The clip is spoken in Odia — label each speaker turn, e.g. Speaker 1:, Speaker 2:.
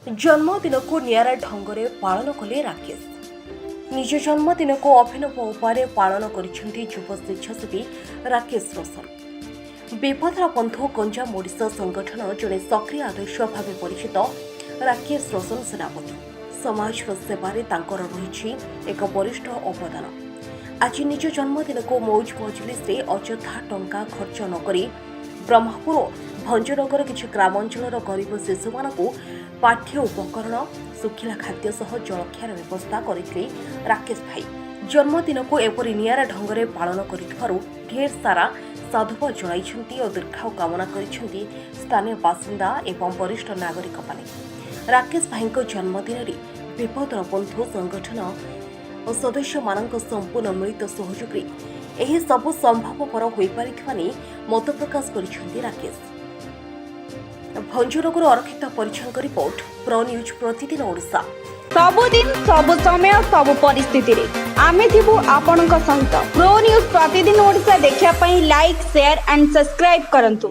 Speaker 1: ଜନ୍ମଦିନକୁ ନିଆରା ଢଙ୍ଗରେ ପାଳନ କଲେ ରାକେଶ। ନିଜ ଜନ୍ମଦିନକୁ ଅଭିନବ ଉପାୟରେ ପାଳନ କରିଛନ୍ତି ଯୁବ ସ୍ୱେଚ୍ଛାସେବୀ ରାକେଶ ରୋଶନ। ବିପଦର ବନ୍ଧୁ ଗଞ୍ଜାମ ଓଡ଼ିଶା ସଂଗଠନ ଜଣେ ସକ୍ରିୟ ଆଦର୍ଶ ଭାବେ ପରିଚିତ ରାକେଶ ରୋଶନ ସେନାପତି। ସମାଜର ସେବାରେ ତାଙ୍କର ରହିଛି ଏକ ବରିଷ୍ଠ ଅବଦାନ। ଆଜି ନିଜ ଜନ୍ମଦିନକୁ ମୌଜ ମଜଲିସରେ ଅଯଥା ଟଙ୍କା ଖର୍ଚ୍ଚ ନ କରି ବ୍ରହ୍ମପୁର ଓ ଭଞ୍ଜନଗର କିଛି ଗ୍ରାମାଞ୍ଚଳର ଗରିବ ଶିଶୁମାନଙ୍କୁ ପାଠ୍ୟ ଉପକରଣ, ଶୁଖିଲା ଖାଦ୍ୟ ସହ ଜଳଖିଆର ବ୍ୟବସ୍ଥା କରିଥିଲେ ରାକେଶ ଭାଇ। ଜନ୍ମଦିନକୁ ଏପରି ନିଆରା ଢଙ୍ଗରେ ପାଳନ କରିଥିବାରୁ ଢେର ସାରା ସାଧୁବାଦ ଜଣାଇଛନ୍ତି ଓ ଦୀର୍ଘାୟୁ କାମନା କରିଛନ୍ତି ସ୍ଥାନୀୟ ବାସିନ୍ଦା ଏବଂ ବରିଷ୍ଠ ନାଗରିକମାନେ। ରାକେଶ ଭାଇଙ୍କ ଜନ୍ମଦିନରେ ବିପଦର ବନ୍ଧୁ ସଂଗଠନ ଓ ସଦସ୍ୟମାନଙ୍କ ସମ୍ପୂର୍ଣ୍ଣ ମିଳିତ ସହଯୋଗରେ ଏହି ସବୁ ସମ୍ଭବପର ହୋଇପାରିଥିବା ନେଇ ମତ ପ୍ରକାଶ କରିଛନ୍ତି ରାକେଶ। ଭଞ୍ଜନଗର ଅରକ୍ଷିତ ପରିଛାଙ୍କ ରିପୋର୍ଟ, ପ୍ରୋ ନ୍ୟୁଜ୍ ପ୍ରତିଦିନ ଓଡ଼ିଶା।
Speaker 2: ସବୁଦିନ, ସବୁ ସମୟ, ସବୁ ପରିସ୍ଥିତିରେ ଆମେ ଥିବୁ ଆପଣଙ୍କ ସହିତ। ପ୍ରୋ ନ୍ୟୁଜ୍ ପ୍ରତିଦିନ ଓଡ଼ିଶା ଦେଖିବା ପାଇଁ ଲାଇକ୍, ସେୟାର ଆଣ୍ଡ ସବସ୍କ୍ରାଇବ୍ କରନ୍ତୁ।